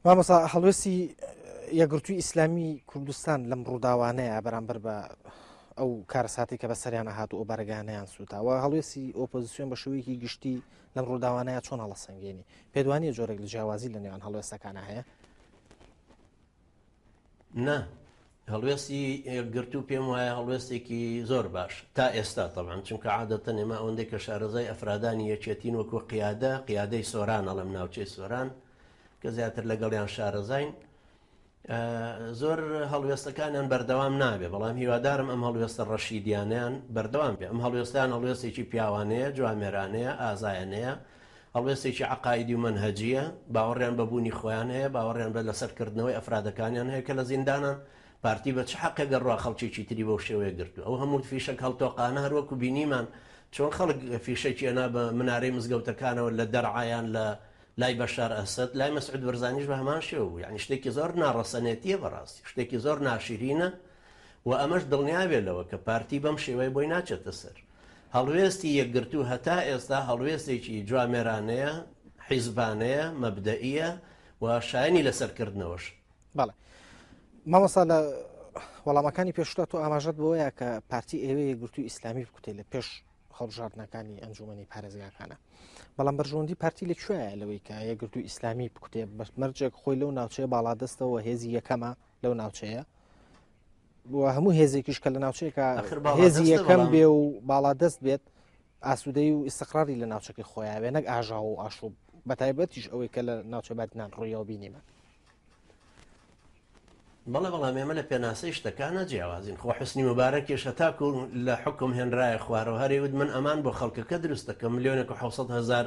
مامۆستا هەڵوێستی یەکگرتووی ئیسلامی کوردستان لەم ڕووداوانەیە بەرامبەر بە ئەو کارەساتی کە بەسەریان هات و ئەو بارگانیان سووتاوە، هەڵوێستی ئۆپۆزیسیۆن بە شێوەیەکی گشتی لەم ڕووداوانەیە چۆن هەڵەسەنگێنی؟ پێدوانیە جۆرێک لە جیاوازی لە نێوان هەڵوێستەکانە هەیە؟ نا، هەڵوێستی یەکگرتوو پێم وایە هەڵوێستێکی زۆر باش تا ئێستا تەبعەن، چونکە عادەتەن ئێمە ئەوەندەی کە شارەزای ئەفرادانی یەکێتین وەکو قیادە، قیادەی سۆران ئەڵێم ناوچەی سۆران کە زیاتر لەگەڵیان شارەزاین، زۆر هەڵوێستەکانیان بەردەوام نابێ، بەڵام هیوادارم ئەم هەڵوێستە ڕەشیدیانەیان بەردەوام بێ. ئەم هەڵوێستیان هەڵوێستێکی پیاوانەیە، جوامێرانەیە، ئازایانەیە، هەڵوێستێکی عەقائیدی و مەنهەجییە، باوەڕیان بە بوونی خۆیان هەیە، باوەڕیان بە لەسەرکردنەوەی ئەفرادەکانیان هەیە کە لە زیندانان، پارتی بە چ حەقێک ئەڕوا خەڵکێکی تری بەو شێوەیە گرتووە؟ ئەو هەموو فیشەک هەڵتۆقانە هەر وەکو بینیمان چۆن خەڵک فیشەکی ئەنا بە منارەی مزگەوتەکانەوە لە دەرعا یان لە لای بەشار ئەسەد، لای مەسعود بەرزانیش بە هەمان شێوە بوو، یانی شتێکی زۆر ناڕەسەنێتییە بەڕاستی، شتێکی زۆر ناشیرینە و ئەمەش دڵنیابێ لەوە کە پارتی بەم شێوەیە بۆی ناچێتە سەر. هەڵوێستی یەکگرتوو هەتا ئێستا هەڵوێستێکی جوامێرانەیە، حیزبانەیە، مەبدەئییە و شایەنی لەسەرکردنەوەشە. بەڵێ مامۆستا، لە وەڵامەکانی پێشووتا تۆ ئاماژەت بەوەیە کە پارتی ئێوە یەکگرتووی ئیسلامی بکوتێ لە پێش هەڵبژاردنەکانی ئەنجومەنی پارێزگاکانە، بەڵام بەرژەوەندی پارتی لە کوێیە لەوەی کە یەکگرتووی ئیسلامی بکوتێ؟ بە مەرجێک خۆی لەو ناوچەیە باڵادەستەوە، هێزی یەکەمە لەو ناوچەیە و هەموو هێزێکیش کە لە ناوچەیەکە هێزی یەکەم بێ و باڵادەست بێت ئاسوودەی و ئیسقراری لە ناوچەکەی خۆیاوێ نەک ئاژاوە و ئاشوب، بە تایبەتیش ئەوەی کە لە ناوچە بادینان ڕوویەوە بینیمە. بەڵێ، بەڵام ئێمە لە پێناسەی شتەکانە جیاوازین. خۆ حوسنی موبارەکیش هەتاکو لە حوکم هێنرایە خوارەوە هەر ئەیوت من ئەمان بۆ خەڵکەکە دروست دەکەم، ملیۆنێک و 700 هەزار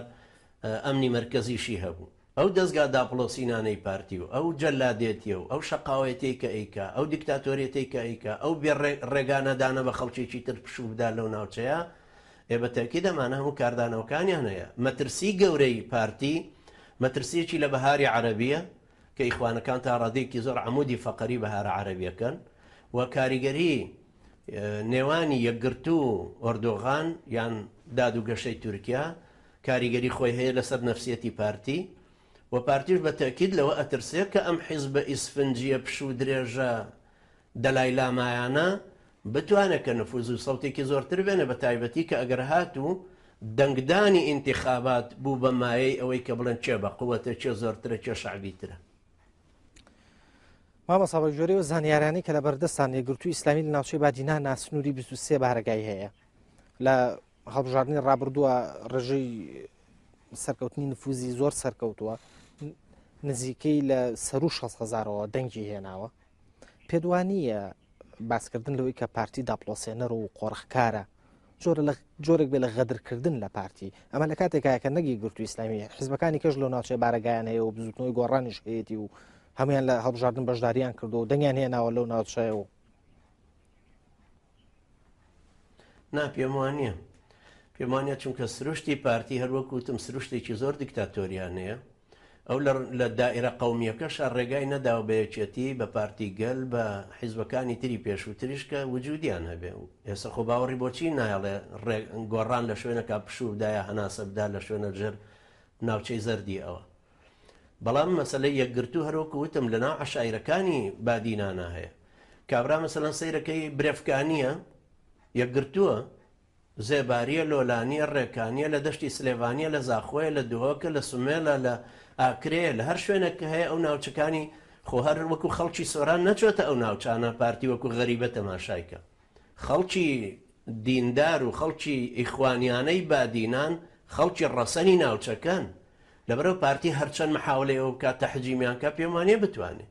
ئەمنی مەرکەزیشی هەبوو. ئەو دەزگا داپڵۆسینانەی پارتی و ئەو جەلادێتیە و ئەو شەقاوەیەتیەی کە ئەیکا، ئەو دیکتاتۆریەتەی کە ئەیکا، ئەو بێ ڕێگا نەدانە بە خەڵکێکی تر پشوو بدا لەو ناوچەیە، ئێ بە تەئکید ئەمانە هەموو کاردانەوەکانیان هەیە. مەترسی گەورەی پارتی مەترسیەکی لە بەهاری عەرەبیە کە ئیخوانەکان تا ڕادەیەکی زۆر عەمودی فەقەری بەهارە عەرەبیەکەن و کاریگەری نێوانی یەکگرتوو و ئۆردۆغان یان داد و گەشەی تورکیا کاریگەری خۆی هەیە لەسەر نەفسیەتی پارتی و پارتیش بە تەئکید لەوە ئەترسێ کە ئەم حیزبە ئیسفنجیە پشوو درێژە دەلای لامایانە بتوانێ کە نفوز و سەوتێکی زۆرتر بێنێ بە تایبەتی کە ئەگەر هاتوو دەنگدانی ئینتیخابات بوو بە مایەی ئەوەی کە بڵێن کێ بە قوەتە کێ زۆرترە کێ شەعبیترە. مامۆستا بە گوێرەی ئەو زانیارانەی کە لە بەردەستان یەکگرتووی ئیسلامی لە ناوچەی بادینان ناسنووری 23 بارەگای هەیە، لە هەڵبژاردنی ڕابردووە ڕێژەی سەرکەوتنی نفوزی زۆر سەرکەوتووە، نزیکەی لە سەرو 6 هزارەوە دەنگی هێناوە. پێدوانیە باسکردن لەوەی کە پارتی داپڵۆسێنەر و قۆرخکارە جۆرە لە جۆرێک بێ لە غەدرکردن لە پارتی؟ ئەمە لە کاتێکایە کە نەگی گرتو ئیسلامی حزبەکانی کەش لەو ناوچەیە بارەگایان هەیە و بزوتنەوەی گۆڕانیش هەیەی و هەمویان لە هەڵبژاردن بەشداریان کردو و دەنگیان هێناوە لەو ناوچەیە و نا، پێم وانە، پێم وانە، چونکە سروشتی پارتی هەروەک وتم سروشتێکی زۆر دیکتاتۆریانەیە. ئەو لە دائیرە قەومییەکەشا ڕێگای نەداوە بە یەکێتی، بە پارتی گەل، بە حیزبەکانی تری پێشووتریش کە وجودیان هەبێ. ئێستا خۆ باوەڕی بۆچی نایەڵێ ڕێ گۆڕان لە شوێنەکا پشوو بدا یا هەناسە بدا لە شوێنە ژێر ناوچەی زەردی ئەوە. بەڵام مەسەلەی یەکگرتوو هەر وەکو وتم لە ناو عەشایرەکانی بادینانا هەیە. کابرا مەسەلەن سەیرەکەی برێفکانییە، یەکگرتووە، زێبارییە، لۆلانییە، ڕێکانییە، لە دەشتی سلێڤانییە، لە زاخۆیە، لە دهۆکە، لە سمێڵە، لە ئاکرێیە، لە هەر شوێنێک کە هەیە ئەو ناوچەکانی خۆ هەر وەکو خەڵکی سۆران نەچۆتە ئەو ناوچانە پارتی وەکو غەریبە تەماشای کە. خەڵکی دیندار و خەڵکی ئیخوانیانەی بادینان خەڵکی ڕەسەنی ناوچەکەن. لەبەرئەوە پارتی هەرچەند محاولەی ئەوە بکات تەحجیمیان کا پێم وانیە بتوانێ.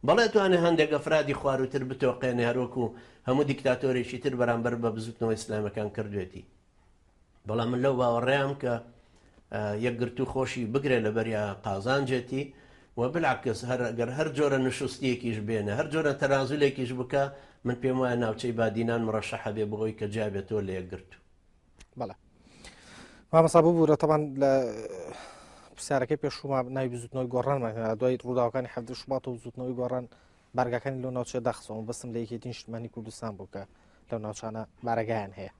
بەڵێ ئەتوانێ هەندێک ئەفرادی خوارووتر بتۆقێنێ هەروەکو هەموو دیکتاتۆرێکی تر بەرامبەر بە بزوتنەوە ئیسلامەکان کردوێتی. بەڵام من لەو باوەڕەیام کە یەکگرتوو خۆشی بگرێ لەبەریا قازانجێتی و بالعکس هەر گەر هەر جۆرە نشوستیەکیش بێنێ هەر جۆرە تەنازولێکیش بکا من پێم وایە ناوچەی بادینان مڕەشەحە بێ بۆ ئەوەی کە جیا بێتەوە لە یەکگرتوو. بەڵێ مامۆستا ببوورە، تەبان لە پرسیارەکەی پێشووما ناوی بزوتنەوەی گۆڕانمان هێنا. دوای ڕووداوەکانی 17 شوبات و بزوتنەوەی گۆڕان بارگاکانی لەو ناوچەیە داخستەوە، بەسم لە یەکێتی نیشتمانی کوردستان بوو کە لەو ناوچانە بارەگایان هەیە.